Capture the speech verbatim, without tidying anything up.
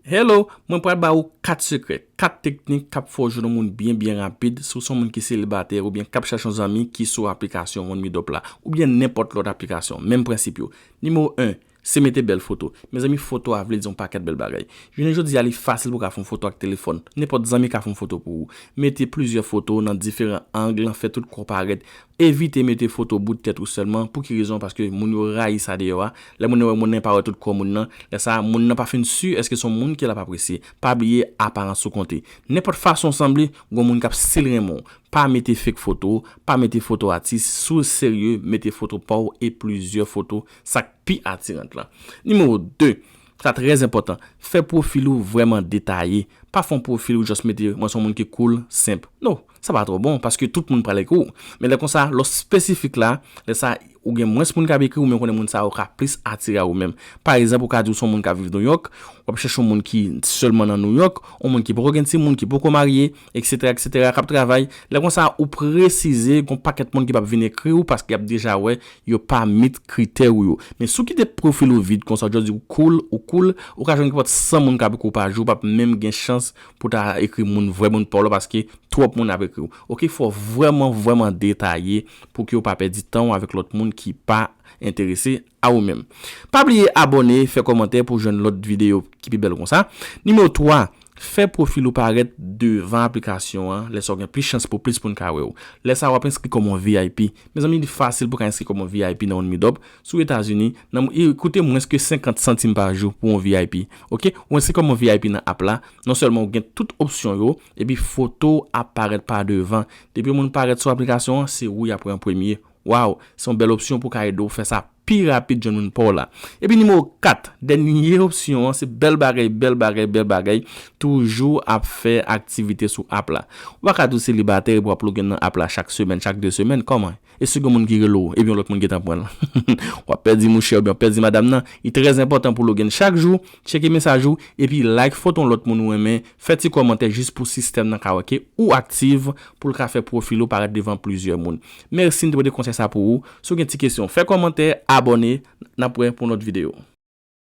Hello, mwen pral ba ou kat sekrè, kat teknik k ap fè w jwenn yon moun byen byen rapid, si w se yon moun ki selibatè oubyen k ap chèche yon zanmi ki sou aplikasyon One Meetup la, oubyen nenpòt lòt aplikasyon, menm prensip yo. Nimewo en, se mete bèl foto. Mezanmi, foto a vle di yon pakèt bèl bagay. Jounen jodi a, li fasil pou w ka fè yon foto ak telefòn. Nenpòt zanmi ka fè yon foto pou ou. Mete plizyè foto nan diferan ang, fè tout kò w parèt. Evite mete foto bout tèt ou sèlman. Pou ki rezon? Paske moun yo rayi sa deyò a. Lè moun nan wè moun nan, pa wè tout kò moun nan. Lè sa a, moun nan pa fin si èske se yon moun ke l ap apresye. Pa bliye, aparans ou konte. Nenpòt fason w sanble, gon moun k ap still renmen w. Pa mete fake foto, pa mete foto atis. Si w serye, mete foto pa w e plizyè foto, sa k pi atiran lan. Nimewo de, sa trè enpòtan, fè pwofil ou vrèman detaye. Pa fè yon pwofil ou just mete, "Mwen se yon moun ki cool, senp." No, sa pa twò bon, paske tout moun pral ekri w. Men lè konsa, lè w espesifik la, lè sa, ou gen mwens moun k ap ekri w, men w konnen moun sa yo ka plis atire a ou menm. Pa egzanp, ou ka di w se yon moun k ap viv Nouyòk, w ap chèche yon moun ki sèlman nan Nouyòk, yon moun ki poko gen timoun, ki poko marye, etsetera, etsetera, k ap travay. Lè konsa, ou presize, gon pakèt moun ki p ap vin ekri w paske y ap deja wè yo pa meet kritè ou yo. Men si w kite pwofil ou vid konsa, w just di w cool, ou cool, ou ka jwenn nenpòt san moun k ap ekri w pa jou, w p ap menm gen chans pou ta ekri moun, vrè moun pa w la, paske twòp moun ap ekri w. Oke, fò w vrèman, vrèman detaye pou ke w pa pèdi tan w avèk lòt moun ki pa enterese a ou menm. Pa bliye abòne, fè kòmantè pou jwenn lòt videyo ki pi bèl konsa. Nimewo twa, fè pwofil ou parèt devan aplikasyon an, lè sa w gen plis chans pou plis moun ka wè w. Lè sa a, w ap enskri kòm yon V I P. Mezanmi, li fasil pou w ka enskri kòm yon V I P nan yon Meetup. Si w Etazini, nan, e, koute mwens ke senkant santim pa jou pou yon V I P. Oke? Ou enskri kòm yon V I P nan app la, non sèlman ou gen tout opsyon yo, epi foto w ap parèt pa devan. Depi yon moun parèt sou aplikasyon an, se ou y ap wè an premye. Waw, se yon bèl opsyon pou ka ede w fè sa pi rapid jwenn moun pa w la. Epi nimewo kat, dènye opsyon an, se bèl bagay, bèl bagay, bèl bagay. Toujou ap fè aktivite sou app la. Ou pa ka di w selibatè epi w ap logen nan app la chak semèn, chak de semèn, kòman? E si gen moun ki rele w, epi yon lòt moun gentan pran l? W ap pèdi mouche oubyen w ap pèdi madanm nan. Li trè enpòtan pou w logen chak jou, tcheke mesaj ou, epi like foto yon lòt moun ou renmen, fè ti kòmantè jis pou sistèm nan ka wè ke ou aktif pou l ka fè pwofil ou parèt devan plizyè moun. Mèsi, m te pote konsèy sa pou ou. Si w gen ti kesyon, fè kòmantè, abòne, n ap wè pou yon lòt videyo.